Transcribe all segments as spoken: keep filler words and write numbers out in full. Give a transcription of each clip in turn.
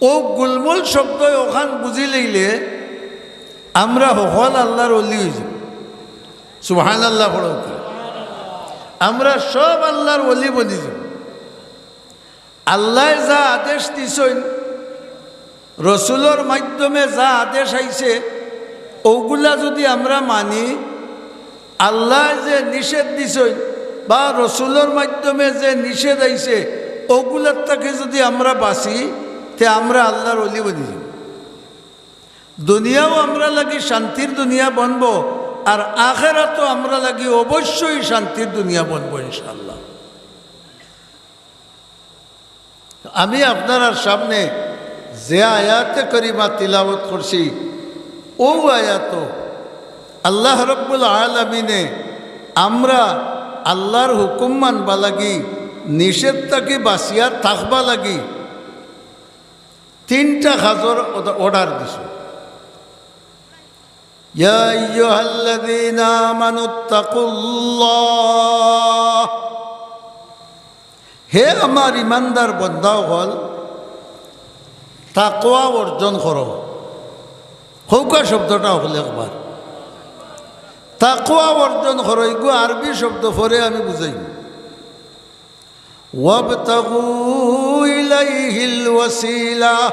অউ গুলমুল শব্দয় অখান বুঝি লইলে আমরা হকল আল্লার অলি অইযিমু। সুবহানাল্লাহ পড়উক্কা। আমরা সব আল্লার অলি বনিযিমু। আল্লায় যা আদেশ দিছইন, রসুলর মাধ্যমে যা আদেশ আইছে, অগুলা যুদি আমরা মানি, আল্লায় যে নিষেধ দিছইন বা রসুলর মাধ্যমে যে নিষেধ আইছে, অগুলার থাকি যুদি আমরা বাঁচি, তে আমরা আল্লার অলি বনিযিমু। দুনিয়াও আমরা লাগি শান্তির দুনিয়া বনবো, আর আখেরাতও আমরা লাগি অবশ্যই শান্তির দুনিয়া বনবো ইনশাআল্লাহ। আমি আপনারার সামনে যে আয়াতে করিমা তিলাওয়াত করছি, অউ আয়াতো আল্লাহ রব্বুল আলামিনে আমরা আল্লার হুকুম মানবা লাগি, নিষেধ থাকি বাঁচিয়া থাকবা লাগি তিনটা কাজর অর্ডা-, অর্ডার দিছইন। ইয়া আইয়ুহাল্লাযীনা আমানুত্তাকুল্লাহ। হে আমার ইমানদার বন্দা অকল, তাকওয়া অর্জন করো। কউক্কা শব্দটা অকল একবার। তাকওয়া অর্জন করো, ইগু আরবি শব্দ, পরে আমি বুঝাইমু। ওয়াবতাগু ইলাইহিল ওয়াসিলা।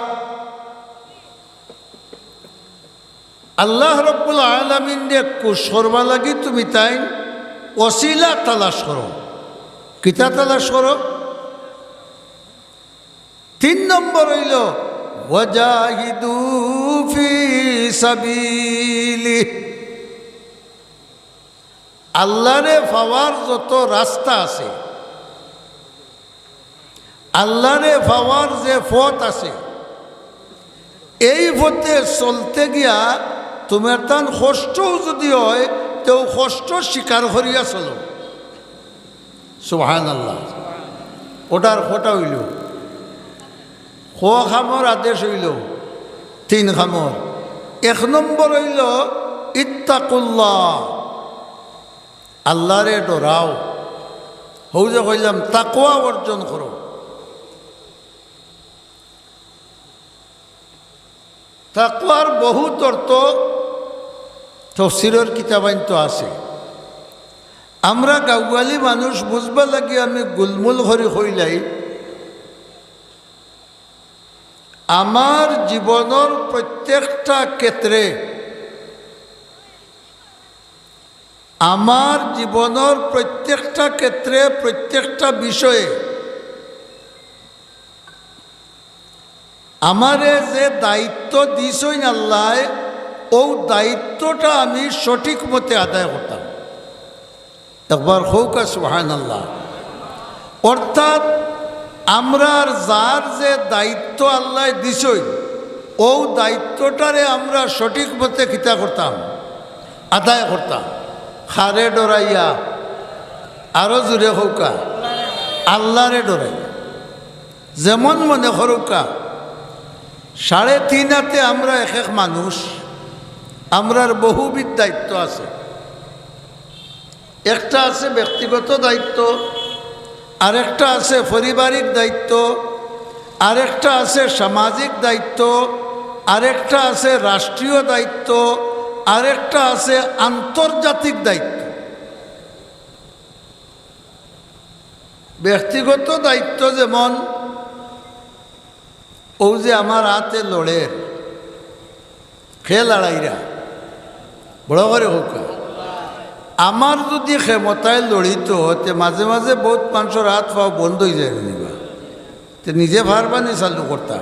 আল্লাহ রব্বুল আলামিনরে খুশ করবা লাগি তুমিতাইন ওসিলা তালাশ করো। কিতা তালাশ করো? তিন নম্বর অইলো, ওয়াজাহিদু ফি সাবিলি। আল্লারে পাওয়ার যত রাস্তা আছে, আল্লারে পাওয়ার যে পথ আছে, এই পথে চলতে গিয়া তুমার তান কষ্টও যুদি অয়, তেউ কষ্ট স্বীকার করিয়া চলো। সুবহানাল্লাহ। অর্ডার কয়টা অইলো? ক কামর আদেশ অইলো? তিন কামর। এক নম্বর অইলো ইত্তাকুল্লাহ, আল্লারে ডরাও। হউ যে কইলাম, তাকওয়া অর্জন করো। তাকওয়ার বহুত অর্থ তফসিরর কিতাবাইন্তো আছে। আমরা গাঁওয়ালি মানুষ বুঝবার লাগি আমি গুলমুল করি কইলাই। আমার জীবনর প্রত্যেকটা ক্ষেত্রে, আমার জীবনর প্রত্যেকটা ক্ষেত্রে, প্রত্যেকটা বিষয়ে আমারে যে দায়িত্ব দিছইন আল্লায়, অউ দায়িত্বটা আমি সঠিক মতে আদায় করতাম। একবার কউক্কা সুবহানাল্লাহ। অর্থাৎ আমরার যার যে দায়িত্ব আল্লায় দিছইন, অউ দায়িত্বটারে আমরা সঠিক মতে কিতা করতাম? আদায় করতাম। কারে ডরাইয়া? আরো জুরে কউক্কা, আল্লারে ডরাইয়া। যেমন মনে করউক্কা, সাড়ে তিন আতে আমরা এক এক মানুষ, আমরার বহুবিধ দায়িত্ব আছে। একটা আছে ব্যক্তিগত দায়িত্ব, আরেকটা আছে পারিবারিক দায়িত্ব, আরেকটা আছে সামাজিক দায়িত্ব, আরেকটা আছে রাষ্ট্রীয় দায়িত্ব, আরেকটা আছে আন্তর্জাতিক দায়িত্ব। ব্যক্তিগত দায়িত্ব যেমন, অউ যে আমার আতে লড়ের, কে লড়াইরা? বড় করি কউক্কা। আমার যুদি ক্ষমতায় লড়িতো, তে মাঝে মাঝে বউত মানষর আত পাও বন্ধ অইযায় নি বা। তে নিজে পারবা নি চালু করতা?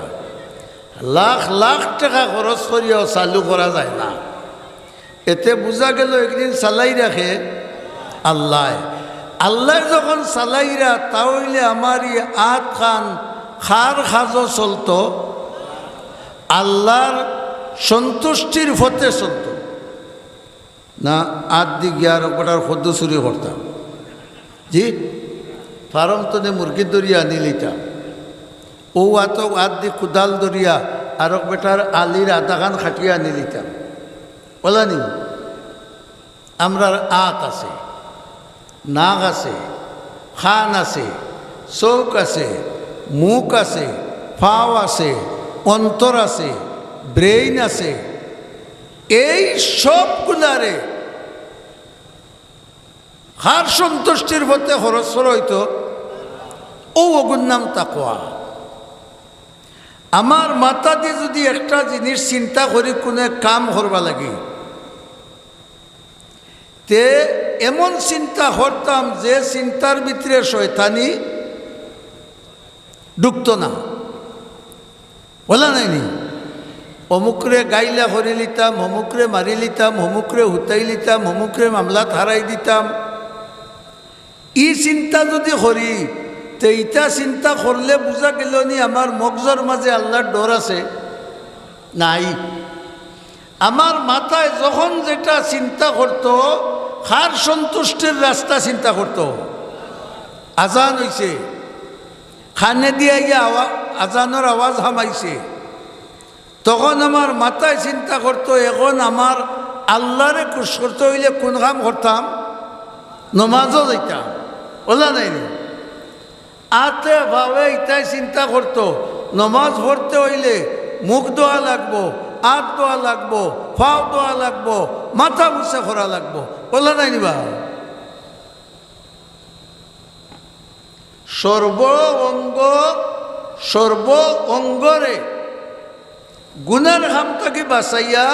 লাখ লাখ টেকা খরচ করিয়াও চালু করা যায় না। এতে বুঝা গেল একদিন চালাইরা কে? আল্লায়। আল্লায় যখন চালাইরা, তা অইলে আমার ই আত খান কার কাজো চলতো? আল্লার সন্তুষ্টির পথে চলতো। না, আত দি গিয়া আরক বেটার কদ্দু চুরি করতাম। জি, ফার্ম তনে মুরগি ধরিয়া আনি লিতাম। অউ আত, আত দি কুদাল ধরিয়া আরক বেটার আলির আধাখান কাটিয়া আনি লিতাম। অলা নি? আমরার আত আছে, নাক আছে, কান আছে, চউখ আছে, মুখ আছে, পাও আছে, অন্তর আছে, ব্রেইন আছে, এই সবগুলারে কার সন্তুষ্টির পথে খরচ করা অইতো? অউ অগুর নাম তাকওয়া। আমার মাথাদি যুদি একটা জিনিস চিন্তা করি কুনু এক কাম করবার লাগি, তে এমন চিন্তা করতাম যে চিন্তার ভিতরে শয়তানি ঢুকতো না। অলা নায়নি? অমুকরে গাইলা করিলিতাম, অমুকরে মারিলিতাম, অমুকরে হুতাইলিতাম, অমুকরে মামলাত হারাই দিতাম। ই চিন্তা যুদি করি, তে ইতা চিন্তা করলে বুঝা গেলো নি আমার মগজর মাঝে আল্লার ডর আছে? নাই। আমার মাথায় যখন যেটা চিন্তা করতো, কার সন্তুষ্টির রাস্তা চিন্তা করতো? আজান অইছে, কানেদি আইয়া আওয়া-, আজানর আওয়াজ হামাইছে, তখন আমার মাথায় চিন্তা করতো, এখন আমার আল্লারে খুশ করতে অইলে কুন কাম করতাম? নমাজো যাইতাম। অলা নায়নি? আতে পাওয়ে ইতায় চিন্তা করতো, নমাজ পড়তে অইলে মুখ ধোয়া লাগবো, আত ধোয়া লাগবো, পাও ধোয়া লাগবো, মাথা মুছে করা লাগবো। অলা নায়নি বা? সর্ব অঙ্গ, সর্ব অঙ্গরে গুনার কাম থাকি বাঁচাইয়া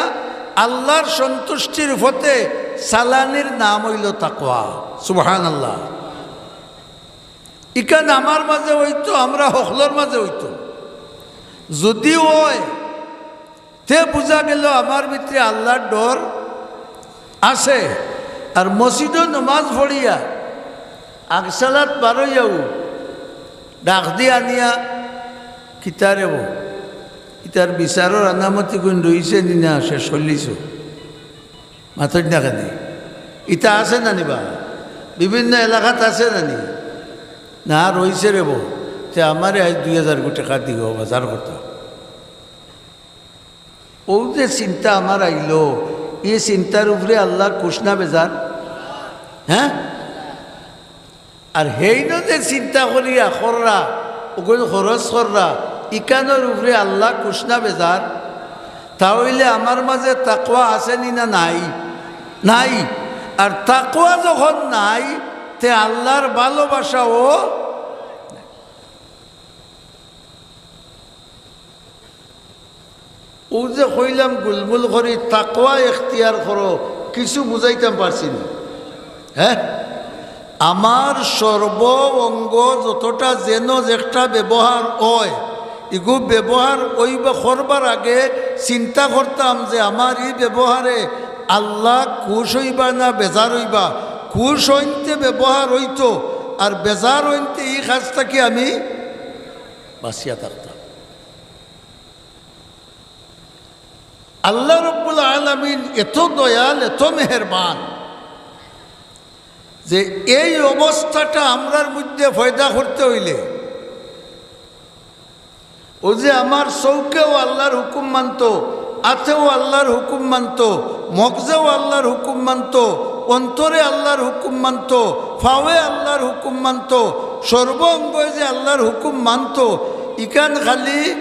আল্লার সন্তুষ্টির পথে চালানির নাম অইলো তাকওয়া। সুবহানাল্লাহ। ইখান আমার মাঝে অইতো, আমরা হকলর মাঝে অইতো। যুদি অয়, তে বুঝা গেলো আমার ভিতরে আল্লার ডর আছে। আর মসজিদো নমাজ পড়িয়া আগসালাত বারইয়াউ ডাক দি আনিয়া, "কিতারে বো, ইতার বিচারর আনামতি গুইন রইছে নি না শেষ করিলিছো?" মাতইন না কেনে? ইতা আছে না নি বা? বিভিন্ন এলাকাত আছে না নি? না, রইছে রে বো। তে আমারে আইজ দুই হাজার গু টেকা দিও, বাজার করতাম। অউ যে চিন্তা আমার আইলো, ই চিন্তার উপরে আল্লা খুশ না বেজার? হ্যাঁ? আর হেইন যে চিন্তা করিয়া কররা, অগুইন খরচ কররা, ইখানর উপরে আল্লা খুশ না বেজার? তা অইলে আমার মাঝে তাকওয়া আছে নি না নাই? নাই। আর তাকওয়া যখন নাই, তে আল্লার ভালোবাসাও নাই। অউ যে কইলাম গুলমুল করি তাকওয়া এখতিয়ার করো, কিছু বুঝাইতাম পারছি না। হ্যাঁ, আমার সর্ব অঙ্গ যতটা যেন যেটা ব্যবহার অয়, ইগু ব্যবহার অইবা করবার আগে চিন্তা করতাম যে আমার ই ব্যবহারে আল্লা খুশ অইবা না বেজার অইবা। খুশ অইনতে ব্যবহার অইতো, আর বেজার অইনতে ই কাজ থাকি আমি বাঁচিয়া থাকতাম। আল্লা রব্বুল আলামিন এত দয়াল, এত মেহেরবান যে এই অবস্থাটা আমরার মধ্যে পয়দা করতে অইলে, অউ যে আমার চউখেও আল্লার হুকুম মানতো, আতেও আল্লার হুকুম মানতো, মগজেও আল্লার হুকুম মানতো, অন্তরে আল্লার হুকুম মানতো, পাওয়ে আল্লার হুকুম মানতো, সর্ব অঙ্গই যে আল্লার হুকুম মানতো, ইখান খালি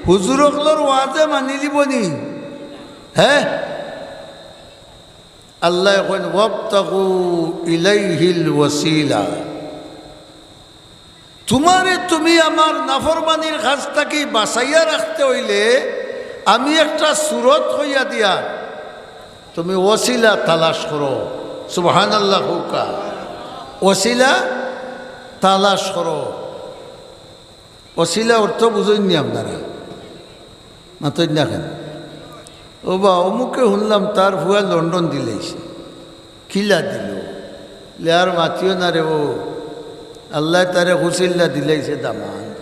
হুজুর অকলর ওয়াজে মানিলিবো নি? হ্যাঁ? আল্লায় কইন, "ওয়াবতাগু ইলাইহিল ওয়াসিলা।" তুমারে তুমি আমার নাফরমানির কাজ থাকি বাঁচাইয়া রাখতে অইলে আমি একটা সুরত কইয়া দিয়ার, তুমি ওসিলা তালাশ করো। সুবহানাল্লাহ কউক্কা। ওসিলা তালাশ করো। ওসিলা অর্থ বুঝইন নি আপনারা? মাতইন না কেনে? ও বা, অমুকে হুনলাম তার ফুয়া লন্ডন দিলাইছে। কিলা দিলো? লে আর মাতিও না রে ও। আল্লায় তারে হুসিল্লা দিলাইছে দামান।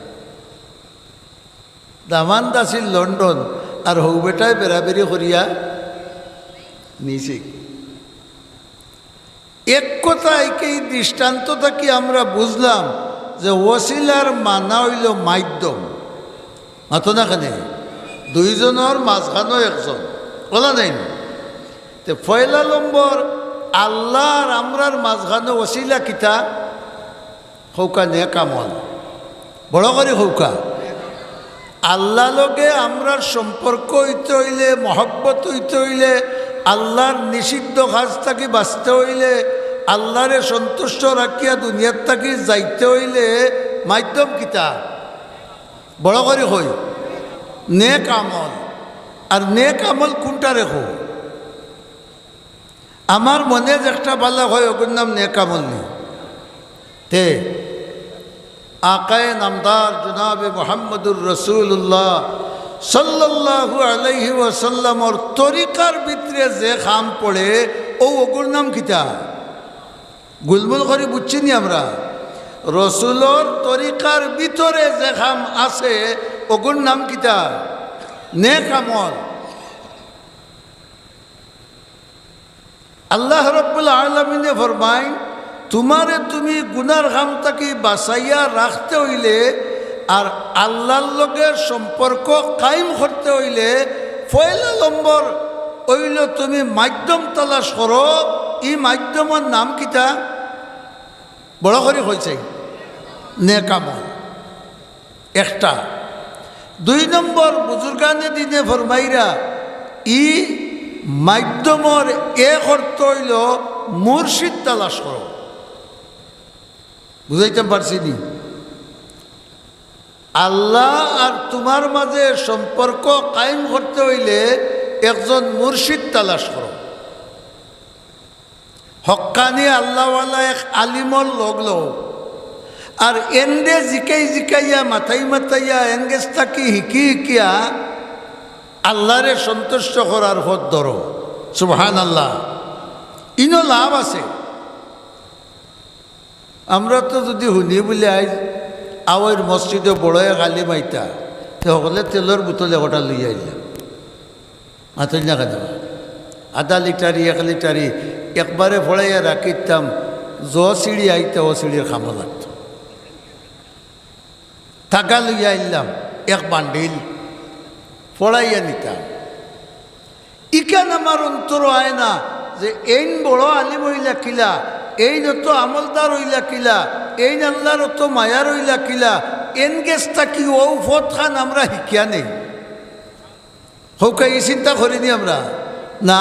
দামান্দ আছিল লন্ডন, আর হউ বেটায় বেড়াবেড়ি করিয়া নিছে। এক কথায়, এই দৃষ্টান্ত থাকি আমরা বুঝলাম যে ওসিলার মানা অইলো মাধ্যম। মাতো না কেনে? দুইজনর মাঝখানো একজন। অলা নায়নি? তে পয়লা নম্বর, আল্লা আর আমরার মাঝখানো ওসিলা কিতা? কউক্কা নেক আমল। বড় করি কউক্কা। আল্লাহ লগে আমরার সম্পর্ক অইতে অইলে, মহব্বত অইতে অইলে, আল্লাহর নিষিদ্ধ কাজ থাকি বাঁচতে অইলে, আল্লাহরে সন্তুষ্ট রাখিয়া দুনিয়ার থাকি যাইতে অইলে মাধ্যম কিতা? বড় করি কই, নেক আমল। আর নেক আমল কুনটারে কয়? আমার মনে যেটা ভালা অয়, ওগুর নাম নেক আমল নি। তে আকায়ে নামদার জনাবে মুহাম্মদুর রাসূলুল্লাহ সাল্লাল্লাহু আলাইহি ওয়াসাল্লামর তরিকার ভিতরে যে কাম পড়ে, ও ওগুর নাম কিতা? গুলমুল করি বুঝছি নি আমরা? রসুলর তরিকার ভিতরে যে কাম আছে, ওগুর নাম কিতা? নেক আমল। আল্লাহ রাব্বুল আলামিনে ফরমাইন, তুমারে তুমি গুনার কাম থাকি বাঁচাইয়া রাখতে অইলে আর আল্লাহর লগে সম্পর্ক কায়েম করতে অইলে পয়লা নম্বর অইলো তুমি মাধ্যম তালাশ করো। ই মাধ্যমর নাম কিতা? বড় করি কইছে, নেক আমল। একটা। দুই নম্বর, বুজুর্গানে দিনে ফরমাইরা, ই মাধ্যমর এক অর্থ অইলো মুর্শিদ তালাশ করো। বুঝাইতাম পারছি নি? আল্লাহ আর তুমার মাঝে সম্পর্ক কায়েম করতে অইলে একজন মুর্শিদ তালাশ করো। হক্কানি আল্লাহওয়ালা এক আলিমর লগ লও, আর এনরে জিকাই জিকাইয়া, মাতাই মাতাইয়া, এনগেছ থাকি হিকি হিকিয়া আল্লাহরে সন্তুষ্ট করার পথ ধরো। সুবহানাল্লাহ। ইনো লাভ আছে। আমরা তো যুদি হুনি বুলে আইজ আওয়াইর মসজিদো বড় এক আলিম আইতা, তে হকলে তেলর বোতল একটা লইয়া আইলাম। মাতইন না কেনে? আধা লিটারি, এক লিটারি, একবারে ফড়াইয়া রাখিতাম, য সিঁড়ি আইতা, অউ সিঁড়ির কামো লাগতো। টাকা লইয়া আইলাম, এক বান্ডিল, ফড়াইয়া নিতাম। ইখান আমার অন্তরো আয় না যে এইন বড় আলিম অইলা কিলা, এইন অত আমলদার অইলা কিলা, এইন আল্লাহর অত মায়ার অইলা কিলা, এনগেছ থাকি অউ পথখান আমরা হিকিয়া নেই। হউকা ই চিন্তা করি নি আমরা? না,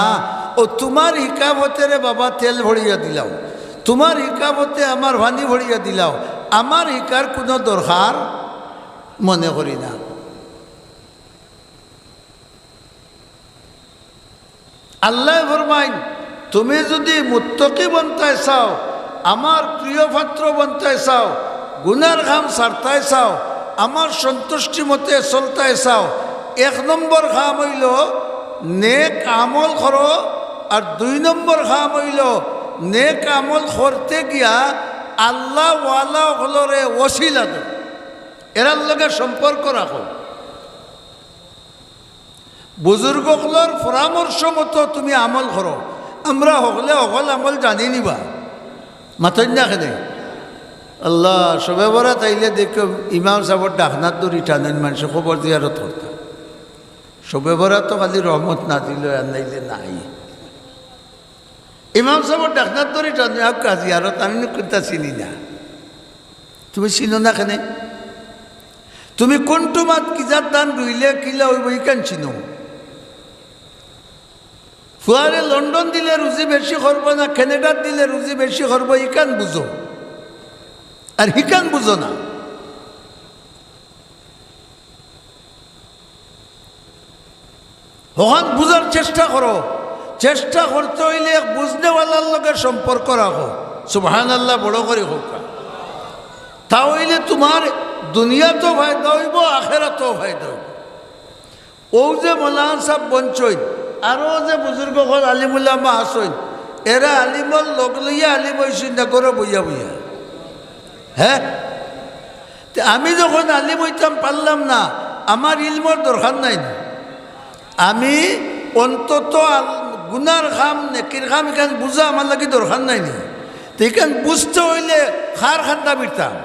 অউ তুমার হিকা পথে রে বাবা তেল ভরিয়া দিলাও, তুমার হিকা পথে আমার পানি ভরিয়া দিলাও, আমার হিকার কুনু দরকার মনে করি না। আল্লায় ফরমাইন, তুমি যুদি মুত্তাকি বনতায় চাও, আমার প্রিয় পাত্র বনতায় চাও, গুনার কাম ছাড়তায় চাও, আমার সন্তুষ্টি মতে চলতায় চাও, এক নম্বর কাম অইলো নেক আমল করো, আর দুই নম্বর কাম অইলো নেক আমল করতে গিয়া আল্লাহওয়ালা অকলরে ওসিলা দেও, এরার লগে সম্পর্ক রাখো। বুজুর্গ অকলর পরামর্শ মতো তুমি আমল করো। আমরা হকলে হকল আমল জানি নি বা। মাতইন না কেনে? আল্লাহ, শবে বরাত আইলে দেখো ইমাম সাবর ডাকনাত ধরি টানইন, মানষে কবর জিয়ারত করতা। শবে বরাত তো খালি রহমত নাজিল অয়, আর নাইলে নাই। ইমাম সাবর ডাকনাত ধরি টানইন, আউক্কা জিয়ারত, আমি নু কুন্তা চিনি না। তুমি চিনো না কেনে? তুমি কুনটুমাত কিজাত ধান রুইলে কিলা অইবো, ইখান চিনো। ফুয়ারে লন্ডন দিলে রুজি বেশি করবো না কানাডাত দিলে রুজি বেশি করবো, ইখান বুঝো, আর হিখান বুঝো না। অখান বুঝার চেষ্টা করো। চেষ্টা করতে অইলে এক বুঝনেওয়ালার লগে সম্পর্ক রাখো। সুবহানাল্লাহ, বড় করি কউক্কা। তা অইলে তুমার দুনিয়াতও ফায়দা অইবো, আখেরাতও ফায়দা অইবো। অউ যে মৌলানা সাব বনছইন, আরো যে বুজুর্গ অকল আলিম উলামা আছইন, এরা আলিমর লগ লইয়া আলিম অইছইন না, ঘরো বইয়া বইয়া। হে? তে আমি যখন আলিম অইতাম পারলাম না, আমার ইলমর দরকার নাই নি? আমি অন্তত আল-, গুনার কাম, নেকির কাম, ইখান বুঝা আমার লাগি দরকার নাই নি? তে ইখান বুঝতে অইলে কার কান্দা ভিড়তাম?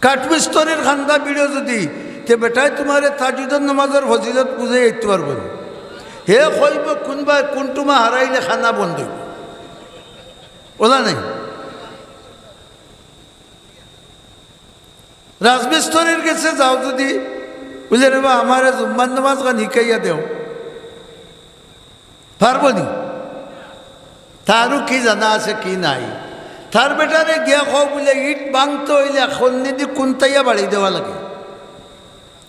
কাঠমিস্ত্রির কান্দা ভিড়ো যুদি, তে বেটায় তুমারে তাহাজ্জুদর নামাজর ফজিলত বুঝাই আইতে পারবো নি? হে কইবো কুনবায় কুনটুমা হারাইলে কানা বন্ধ অইবো। অলা নাই? রাজমিস্ত্রির গেছে যাও যুদি, বুলে, "রে বা, আমারে জুম্মার নামাজ খান হিকাইয়া দেও।" পারবো নি? তারও কি জানা আছে কি নাই? তার বেটারে গিয়া কও বুলে, ইট ভাঙতে অইলে খন্নিদি কুন্তাইয়া বাড়ি দেওয়া লাগে।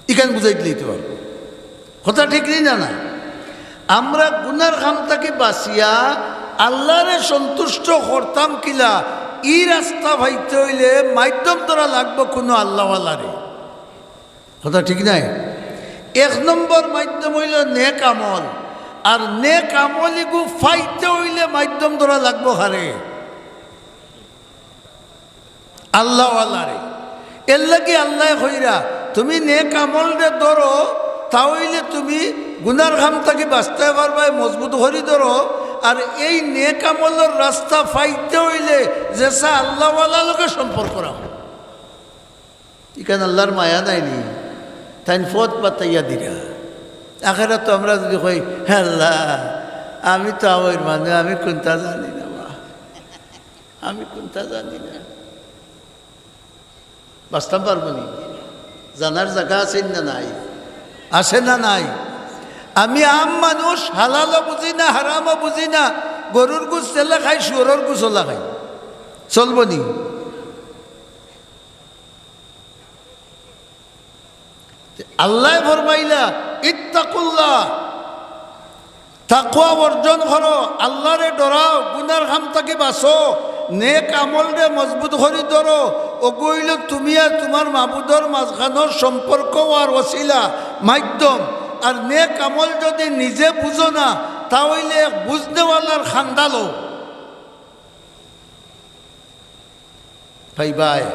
ইখান বুঝাই দিলেই তো পারবো। কথা ঠিক নি না? না, আমরা গুনার কাম থাকি বাঁচিয়া আল্লারে সন্তুষ্ট করতাম কিলা, ই রাস্তা পাইতে অইলে মাধ্যম ধরা লাগবো কুনু আল্লাওয়ালারে। কথা ঠিক নায়? এক নম্বর মাধ্যম অইলো নেক আমল, আর নেক আমল ইগু পাইতে অইলে মাধ্যম ধরা লাগবো কারে? আল্লাওয়ালারে। এরলাগি আল্লায় কইরা, তুমি নেক আমলরে ধরো, তা অইলে তুমি গুনার কাম থাকি বাঁচতায় পারবায়, মজবুত করি ধরো। আর এই নেক আমলর রাস্তা পাইতে অইলে যেছা আল্লাওয়ালা লগে সম্পর্ক রাখো। ইখান আল্লার মায়া নায় নি? তাইন পথ বাতাইয়া দিরা। আখেরাতো আমরা যুদি কই, "হে আল্লা, আমি তো আওয়াইর মানুষ, আমি কুন্তা জানি না বা, আমি কুন্তা জানি না।" বাঁচতাম পারবো নি? জানার জাগা আছে না নাই? আছে না নাই? আমি আম মানুষ, হালালও বুঝি না, হারামও বুঝি না। গরুর গুস যেলা খাই, শুয়োরর গুস ওলা খাই। চলবো নি? আল্লায় ফরমাইলা, "ইত্তাকুল্লাহ", তাকওয়া অর্জন করো, আল্লারে ডরাও, গুনার কাম থাকি বাঁচো, নেক আমলরে মজবুত করি ধরো। অগু অইলো তুমি আর তুমার মাবুদর মাঝখানোর সম্পর্ক আর ওসিলা, মাধ্যম। আর নেক আমল যুদি নিজে বুঝো না, তা অইলে এক বুঝনেওয়ালার খান্দা লও। পাইবায়।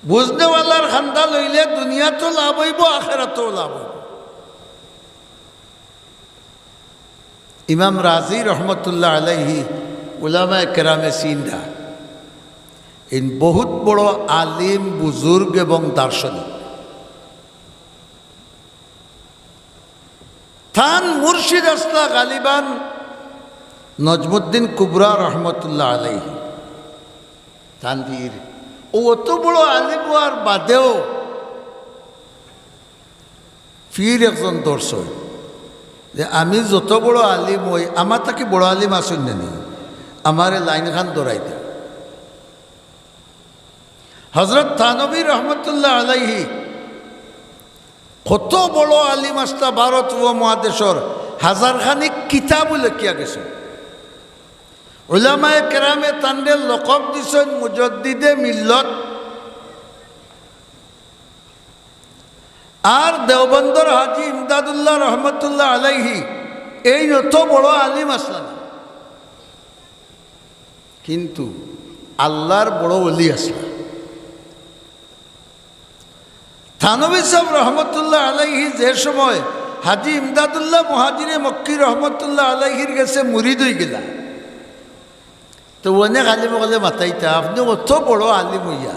বুঝনেওয়ালার খান্দা লইলে দুনিয়াতও লাভ অইবো, আখেরাতও লাভ অইবো। ইমাম রাজি রহমতুল্লাহ আলাইহি, উলামায়ে কেরামে চিনরা, ইন বহুত বড় আলিম, বুজুর্গ এবং দার্শনিক। তান মুর্শিদ আছলা গালিবান নজমুদ্দিন কুবরা রহমতুল্লাহ আলাইহি, তান পীর। অউ অত বড় আলিম অওয়ার বাদেও পীর একজন ধরছইন যে আমি যত বড় আলিম অই, আমার থাকি বড় আলিম আছইন না নি, আমারে লাইন খান ধরাই দেও। হজরত থানবী রহমতুল্লাহ আলাইহি কত বড় আলিম আছলা ভারত উপমহাদেশর, হাজার খানিক কিতাবও লেখিয়া গেছইন। উলামায়ে কেরামে তানরে লকব দিছইন মুজদ্দিদে মিল্লত। আর দেওবন্দর হাজি ইমদাদুল্লাহ রহমতুল্লাহ আলাইহি এইন অত বড় আলিম আছলা না। কিন্তু আল্লার বড় ওলি আছলা। থানবী সাব রহমতুল্লাহ আলাইহি যে সময় হাজি ইমদাদুল্লাহ মুহাজিরে মক্কি রহমতুল্লাহ আলাইহির গেছে মুরিদ অইগেলা, তো অনেক আলিম অকলে মাতাইতা, "আপনে অত বড় আলিম অইয়া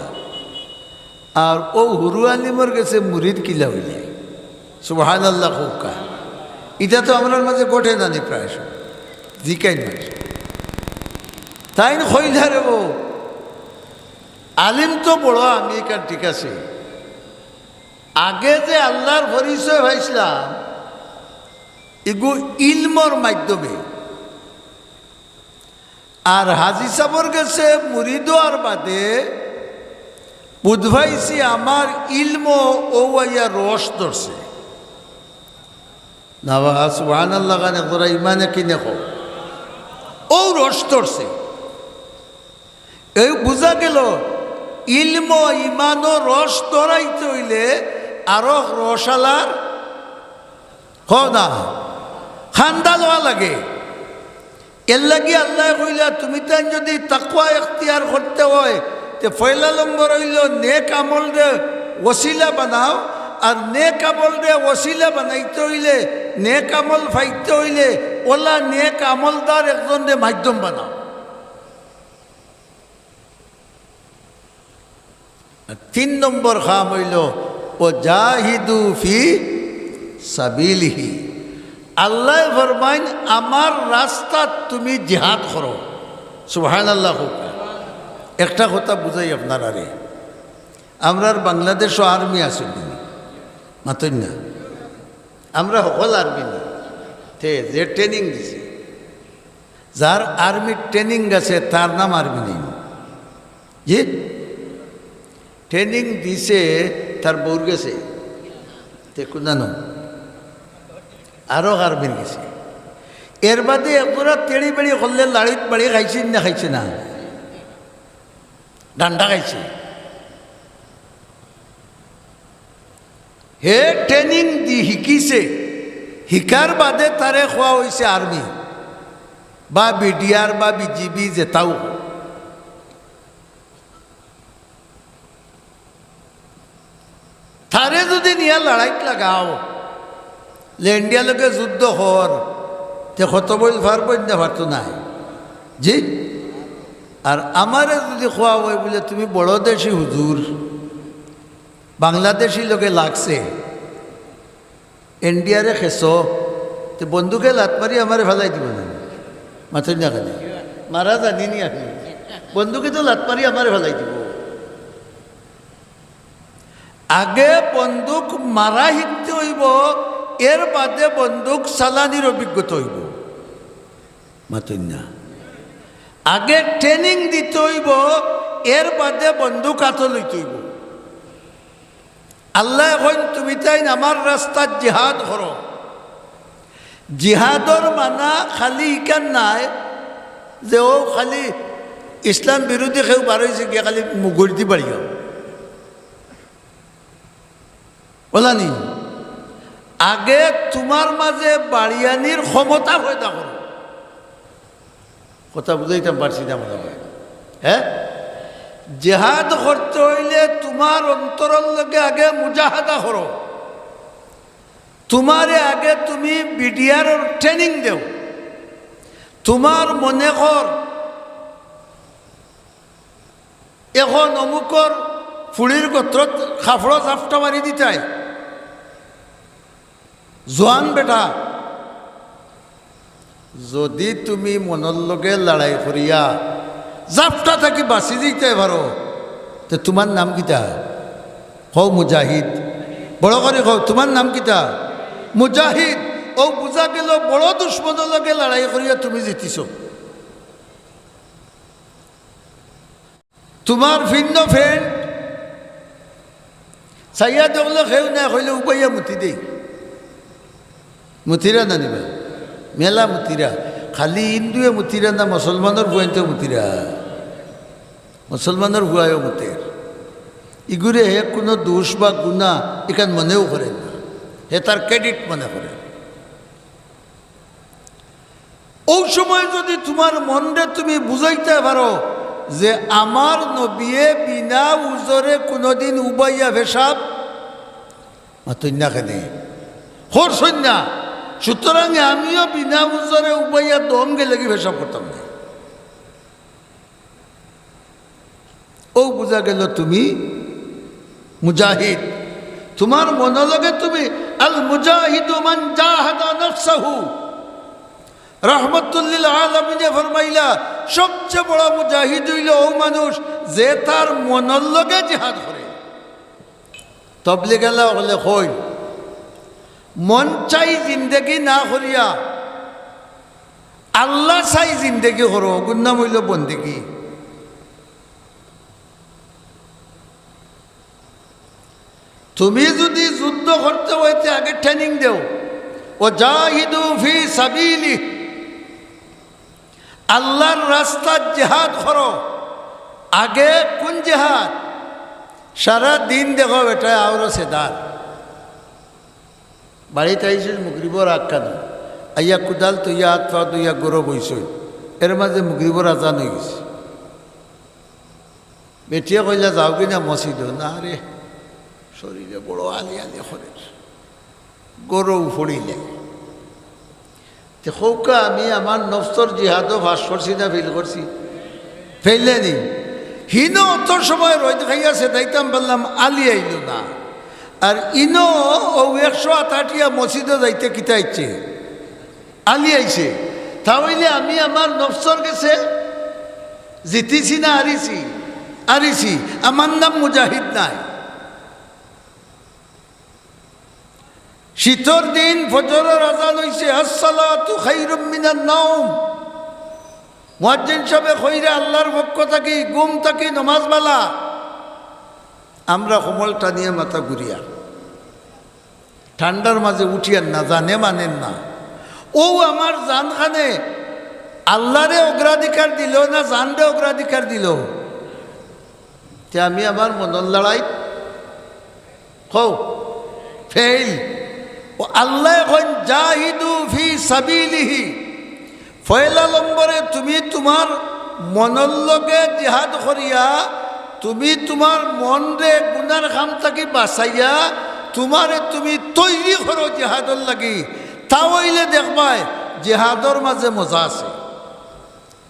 আর অউ হুরু আলিমর গেছে মুরিদ কিলা অইলে?" সুবহানাল্লাহ কউক্কা। ইটা তো আমরার মাঝে ঘটে না নি প্রায় সময়। জিকাইন মাঝে। তাইন কইলা, "রে বা, আলিম তো বড় আমি, ইখান ঠিক আছে। আগে যে আল্লার পরিচয় পাইছলাম, ইগু ইলমর মাধ্যমে।" আর হাজি সাবর গেছে মুরিদ অওয়ার বাদে বুঝ পাইছি আমার ইলমো অউ আইয়া রস ধরছে। না বা, সুবহানাল্লাহ খান একজরা ইমানে কিনে কও। অউ রস ধরছে। এই বুঝা গেল, ইলমো ইমানো রস ধরাইতে অইলে আরক রসালার, কও না, খান্দা লওয়া লাগে। এরলাগি আল্লায় কইলা, তুমি তাইন যুদি তাকওয়া এখতিয়ার করতে অয়, তে পয়লা নম্বর অইলো নেক আমলরে ওসিলা বানাও, আর নেক আমলরে ওসিলা বানাইতে অইলে, নেক আমল পাইতে অইলে, অলা নেক আমলদার একজনরে মাধ্যম বানাও। আর তিন নম্বর কাম অইলো, "ওয়াজাহিদু ফি সাবিলিহি।" আল্লায় ফরমাইন, "আমার রাস্তাত তুমি জিহাদ করো।" সুবহানাল্লাহ কউক্কা। একটা কথা বুঝাই আপনারারে, আমরার বাংলাদেশো আর্মি আছে নি? মাতইন না। আমরা হকল আর্মি নি। তে যে ট্রেনিং দিছে, যার আর্মির ট্রেনিং গেছে, তার নাম আর্মি নি। জি, ট্রেনিং দিছে, তার বউর গেছে। তে কুন জানো? আরো আর্মির গেছে। এর বাদে একজোড়া তেড়ি বেড়ি করলে লাড়িত বাড়ি খাইছে না খাইছে না? ডান্ডা খাইছে। হে ট্রেনিং দি হিকিছে, হিকার বাদে তারে কওয়া অইছে আর্মি বা বিডিআর বা বিজিবি যেতাউ। তারে যুদি নিয়া লড়াইত লাগাও, যে ইন্ডিয়ার লগে যুদ্ধ কর, তে কত বইল পারবো না পারতো নায়। জি, আর আমারে যুদি কওয়া অয় বুলে, "তুমি বড় দেশি হুজুর, বাংলাদেশি লগে লাগছে, ইন্ডিয়ারে খেছো, তে বন্দুকে লাত মারি আমারে ফালাই দিবো না?" মাতইন না কেনে? মারা জানি নি আমি। বন্দুকে তো লাত মারি আমারে ফালাই দিবো। আগে বন্দুক মারা হিকতে অইবো, এর বাদে বন্দুক চালানির অভিজ্ঞতা অইবো। মাতইন না। আগে ট্রেনিং দিতে অইবো, এর বাদে বন্দুক আতো লইতে অইবো। আল্লায় কইন, "তুমি তাইন আমার রাস্তাত জিহাদ করো।" জিহাদর মানা খালি ইখান নায় যে অউ খালি ইসলাম বিরোধী কেউ বারইছে গিয়া খালি মুগুর দি বাড়িও। অলা নি? আগে তুমার মাঝে বাড়িয়ানির ক্ষমতা পয়দা করো। কথা বুঝাইতাম পারছি না মনে হয়, হ্যাঁ? জেহাদ করতে অইলে তুমার অন্তরর লগে আগে মুজাহাদা করো। তুমারে আগে তুমি বিডিআরর ট্রেনিং দেও। তুমার মনে কর এখন অমুকর ফুড়ির গত্রত খাফড়ো ঝাপটা মারি দিতায়। জোয়ান বেটা, যুদি তুমি মনর লগে লড়াই করিয়া ঝাপটা থাকি বাচি যাইতায় পারো, তে তুমার নাম কিতা? কও মুজাহিদ। বড় করি কও, তুমার নাম কিতা? মুজাহিদ। অউ বুঝা গেল বড় দুশমনর লগে লড়াই করিয়া তুমি জিতিছো। তুমার ফিন্দো ফ্রেন্ড চাইয়া দেখলো কেউ নাই, কইলে উবাইয়া মুতি দেই। মুতিরা না নি বা? মেলা মুতিরা। খালি হিন্দুয়ে মুতিরা না, মুসলমানর ফুয়াইন্তেও মুতিরা। মুসলমানর ফুয়ায়ও মুতের। ইগুরে হে কুনু দুষ বা গুনা ইখান মনেও করের না, হে তার ক্রেডিট মনে করের। অউ সময় যুদি তুমার মনরে তুমি বুঝাইতায় পারো যে আমার নবিয়ে বিনা উজরে কুনুদিন উবাইয়া পেশাব, মাতইন না কেনে? করছইন না। সুতরাং আমিও বিনা উজরে উবাইয়া দম গেলেগি পেশাব করতাম না। অউ বুঝা গেল তুমি মুজাহিদ। তুমার মনর লগে তুমি, "আল মুজাহিদু মান জাহাদা নাফসাহু।" রহমতুল্লিল আলামিনে ফরমাইলা, সবচেয়ে বড় মুজাহিদ অইলো অউ মানুষ যে তার মনর লগে জিহাদ করে। তবলিগআলা অকলে কইন, মন চাই জিন্দেগি না করিয়া আল্লাহ চাই জিন্দেগি করো, অগুর নাম অইলো বন্দেগি। তুমি যুদি যুদ্ধ করতে অইতে আগে ট্রেনিং দেও, "ওয়াজাহিদু ফি সাবিলি", আল্লাহর রাস্তাত জিহাদ করো। আগে কুন জিহাদ? সারা দিন দেখো বেটায় আওরো সেদার। বাড়িত আইছইন মুগরিবর আগ খানো, আইয়া কুদাল থইয়া আত পাও ধইয়া গরো বইছইন, এর মাঝে মুগরিবর আজান অইগেছে। বেটিয়ে কইলা, "যাওগি না মসজিদো?" "না রে, শরীরে বড় আলি আলি করের, গরো পড়িলে।" তে কউক্কা, আমি আমার নফসর জিহাদো পাশ করছি না ফেইল করছি? ফেইলে নি। হিনো অত সময় রইদ খাইয়া সেদাইতাম পারলাম, আলি আইলো না। আর ইনো অউ একশো আটাটিয়া মসজিদো যাইতে কিতা আইছে? আলি আইছে। তা অইলে আমি আমার নফসর গেছে জিতিছি না হারিছি? হারিছি। আমার নাম মুজাহিদ নায়। শীতর দিন ফজরর আজান অইছে, "আসসালাতু খাইরুম মিনান নাওম।" মুয়াজ্জিন সাবে কইরা, "আল্লার পক্ষ থাকি ঘুম থাকি নমাজ বালা।" আমরা কম্বল টানিয়া মাথা ঘুরিয়া ঠান্ডার মাঝে উঠিয়ার না, জানে মানের না। অউ আমার জান খানে আল্লারে অগ্রাধিকার দিল না জানরে অগ্রাধিকার দিল? তে আমি আমার মনর লড়াই কও, ফেইল। ও আল্লায় কইন, "জাহিদু ফি সাবিলিহি।" পয়লা নম্বরে তুমি তুমার মনর লগে জিহাদ করিয়া, তুমি তুমার মনরে গুনার কাম থাকি বাঁচাইয়া, তুমারে তুমি তৈরি করো জিহাদর লাগি। তা অইলে দেখবায় জিহাদর মাঝে মজা আছে।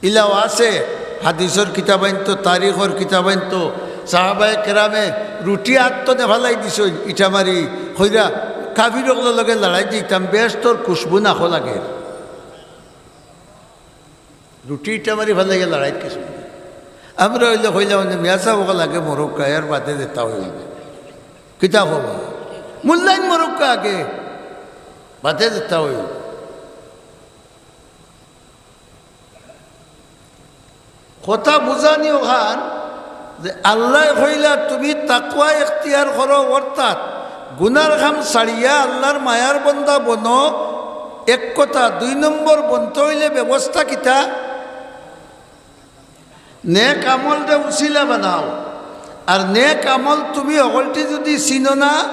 ইলাও আছে, হাদিসর কিতাবাইন্তো, তারিখর কিতাবাইন্তো, সাহাবায়ে কেরামে রুটি আত্ত নেফালাই দিছইন, ইটা মারি কইরা কাফির অকলর লগে লড়াইত যাইতাম, বেহেস্তর খুশবু নাকো লাগের। রুটি ইটা মারি ফালাইয়া লড়াইত গেছইন। আমরা অইলে কইলাম, "মিয়া সাব অকল আগে মরউক্কা, এর বাদে যেতা অইবো।" কিতা কইবা? মূল্যায়ন মরউক্কা আগে, বাদে যেতা অইবো। কথা বুঝানি অখান যে আল্লায় কইলা, "তুমি তাকওয়া এখতিয়ার করো", অর্থাৎ গুনার কাম ছাড়িয়া আল্লার মায়ার বন্দা বনো, এক কথা। দুই নম্বর বনতে অইলে ব্যবস্থা কিতা? নেক আমলরে উসিলা বানাও। আর নেক আমল তুমি অকলটি যুদি চিনো না,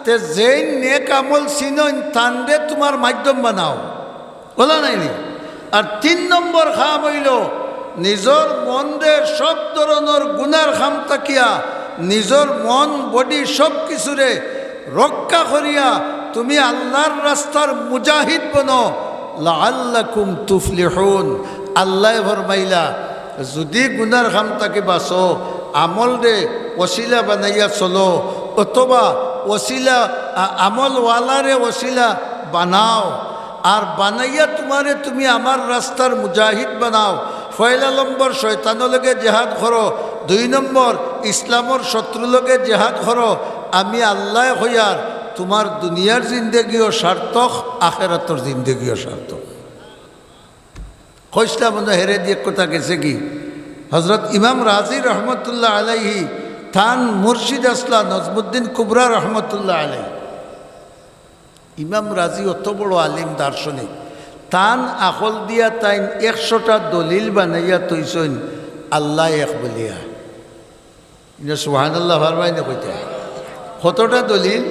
তে যেইন নেক আমল চিনইন, তানরে তুমার মাধ্যম বানাও। অলা নায়নি? আর তিন নম্বর কাম অইলো, নিজর মনরে সব ধরনর গুনার কাম থাকিয়া, নিজর মন, বডি, সব কিছুরে রক্ষা করিয়া তুমি আল্লার রাস্তার মুজাহিদ বনো। লাআল্লাকুম তুফলিহুন। আল্লায় ফরমাইলা, যুদি গুনার কাম থাকি বাঁচো, আমলরে ওসিলা বানাইয়া চলো, অথবা ওসিলা, আ-, আমলওয়ালারে ওসিলা বানাও, আর বানাইয়া তুমারে তুমি আমার রাস্তার মুজাহিদ বানাও। পয়লা নম্বর শয়তানর লগে জেহাদ করো, দুই নম্বর ইসলামর শত্রুর লগে জেহাদ করো। আমি আল্লায় কইয়ার, তুমার দুনিয়ার জিন্দেগিও সার্থক, আখেরাতর জিন্দেগিও সার্থক। কইছলাম না, হেরেদি এক কথা গেছেগি। হজরত ইমাম রাজি রহমতুল্লাহ আলাইহি, তান মুর্শিদ আছলা নজমুদ্দিন কুবরা রহমতুল্লাহ আলাইহি। ইমাম রাজি অত বড় আলিম, দার্শনিক, তান আকল দিয়া তাইন একশোটা দলিল বানাইয়া থইছইন আল্লাহ এক বলিয়া। ইনো সুবহানাল্লাহ পারবায় না কইতা? কতটা দলিল?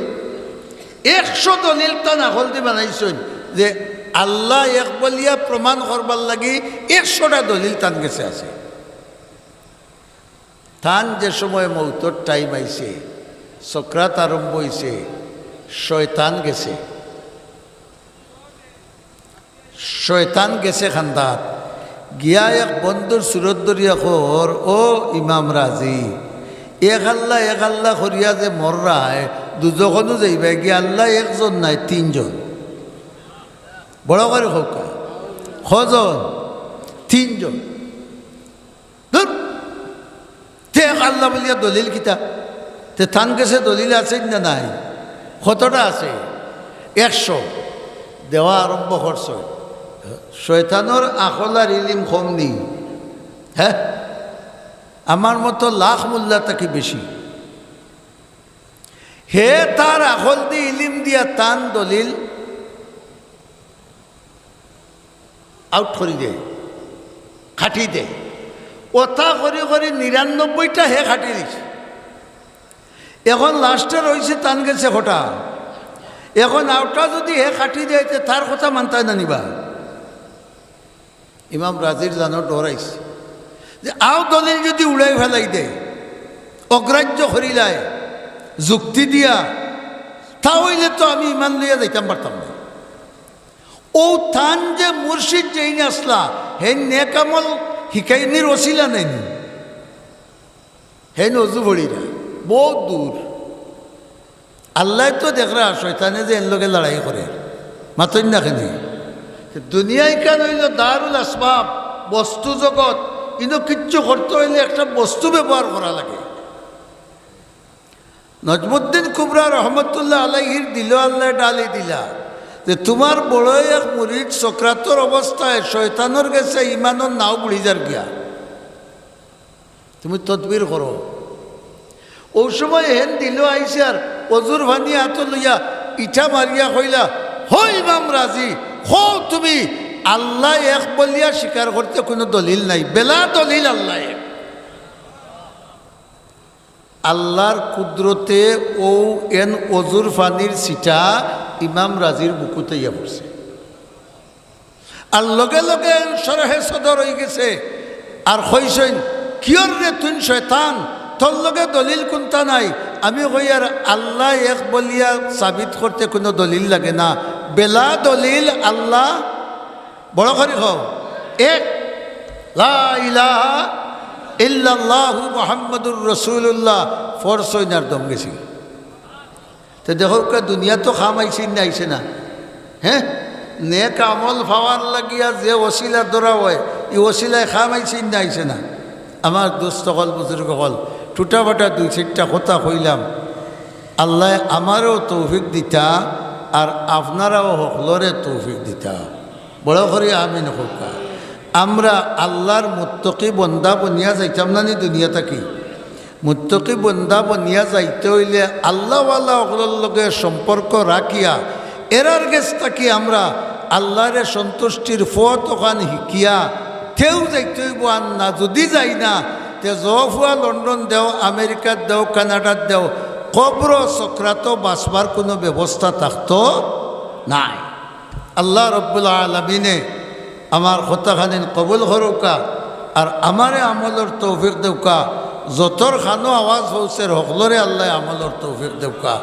একশো দলিল তান আকল দি বানাইছইন যে আল্লাহ এক বলিয়া প্রমাণ করবার লাগি একশোটা দলিল তান গেছে আছে। তান যে সময় মউতর টাইম আইছে, সকরাত আরম্ভ অইছে, শয়তান গেছে। শয়তান গেছে কান্দাত, গিয়া এক বন্ধুর সুরত ধরিয়া কর, "ও ইমাম রাজি, এক আল্লাহ, এক আল্লাহ করিয়া যে মররায়, দুজখনো যাইবায় গি, আল্লাহ একজন নায়, তিনজন।" বড় করি কউক্কা, কয়জন? তিনজন। ধুর, তে এক আল্লাহ বলিয়া দলিল কিতা? তে তান গেছে দলিল আছে না নাই? কতটা আছে? একশো। দেওয়া আরম্ভ করছে। শয়তানর আকল আর ইলিম কম নি? হ্যাঁ, আমার মতো লাখ মোল্লা থাকি বেশি। হে তার আকল দি, ইলিম দিয়া তান দলিল আউট করি দেয়, কাটি দেয়। অতা করি করি নিরানব্বইটা হে কাটি দিছে। এখন লাস্টে রইছে তান গেছে কটা। এখন আউটা যুদি হে কাটি দেয়, তে তার কথা মানতায় না নিবা? ইমাম রাজির জানো ডর আইছে যে আও দলিল যুদি উড়াই ফালাই দেয়, অগ্রাহ্য করিলায় যুক্তি দিয়া, তা অইলে তো আমি ইমান লইয়া যাইতাম পারতাম না। অউ তান যে মুর্শিদ যেইন আছলা, হেইন নেক আমল হিকাইনির ওসিলা নায়নি। হেইন অজু পড়িরা, বউত দূর। আল্লায় তো দেখরা, শয়তানে যে এন লগে লড়াই করে, মাতইন না কেনে? দুনিয়া ইখান অইলো দারুল আসবাব, বস্তু জগত। ইনো কিচ্ছু করতে অইলে একটা বস্তু ব্যবহার করা লাগে। নজমুদ্দিন কুবরা রহমতুল্লাহ আলাইহির দিলো আল্লায় ডালি দিলা যে তুমার বড় এক মুরিদ সকরাতর অবস্থায় শয়তানর গেছে ইমানর নাও বুড়ি যার গিয়া। তুমি তদবির করো। অউ সময় হেন দিলো আইছে আর অজুর পানি আতো লইয়া ইটা মারিয়া কইলা, "হো ইমাম রাজি, হো তুমি আল্লাহ এক বলিয়া স্বীকার করতে কুনু দলিল নাই, বেলা দলিল আল্লাহ এক।" আল্লাহর কুদরতে অউ এন অজুর পানির ছিটা ইমাম রাজির বুকুত আইয়া পড়ছে। আর লগে লগে এন শরহে সদর অইগেছে। আর কইছইন, "কিয়র রে তুইন শয়তান, তোর লগে দলিল কুনটা নাই?" আমি কইয়ার, "আল্লাহ এক বলিয়া সাবিত করতে কুনু দলিল লাগে না, বেলা দলিল আল্লাহ।" বড় করি কও, এক, লা ইলাহা ইল্লাল্লাহু মুহাম্মাদুর রাসূলুল্লাহ, ফরজ অইনার দম গেছে। তে দেখউক্কা, দুনিয়াত তো কাম আইছে না আইছে না? হে, নেক আমল পাওয়ার লাগিয়া যে ওসিলা ধরা অয়, ই ওসিলায় কাম আইছে না আইছে না? আমার দোস্ত অকল, বুজুর্গ অকল, টুটাফাটা দুই চাইরটা কথা কইলাম। আল্লায় আমারেও তৌফিক দিতা, আর আপনারাও হকলরে তৌফিক দিতা। বড় করি আমিন কউক্কা। আমরা আল্লাহর মুত্তকি বন্দা বনিয়া যাইতাম না নি দুনিয়া থাকি? মুত্তকি বন্দা বনিয়া যাইতে অইলে আল্লাহওয়ালা অকলর লগে সম্পর্ক রাখিয়া, এরার গেছ থাকি আমরা আল্লাহরে সন্তুষ্টির পথ অখান হিকিয়া, তেউ যাইতে অইবো। আর না যুদি যাই না, তে জফুয়া লন্ডন দেও, আমেরিকাত দেও, কানাডাত দেও, কবরো সকরাতো বাঁচবার কুনু ব্যবস্থা থাকতো নায়। আল্লাহ রব্বুল আলামিনে আমার কথাখানিন কবুল করউক্কা, আর আমারে আমলর তৌফিক দেউক্কা। যতর কানো আওয়াজ পৌঁছের হকলরে আল্লায় আমলর তৌফিক দেউক্কা।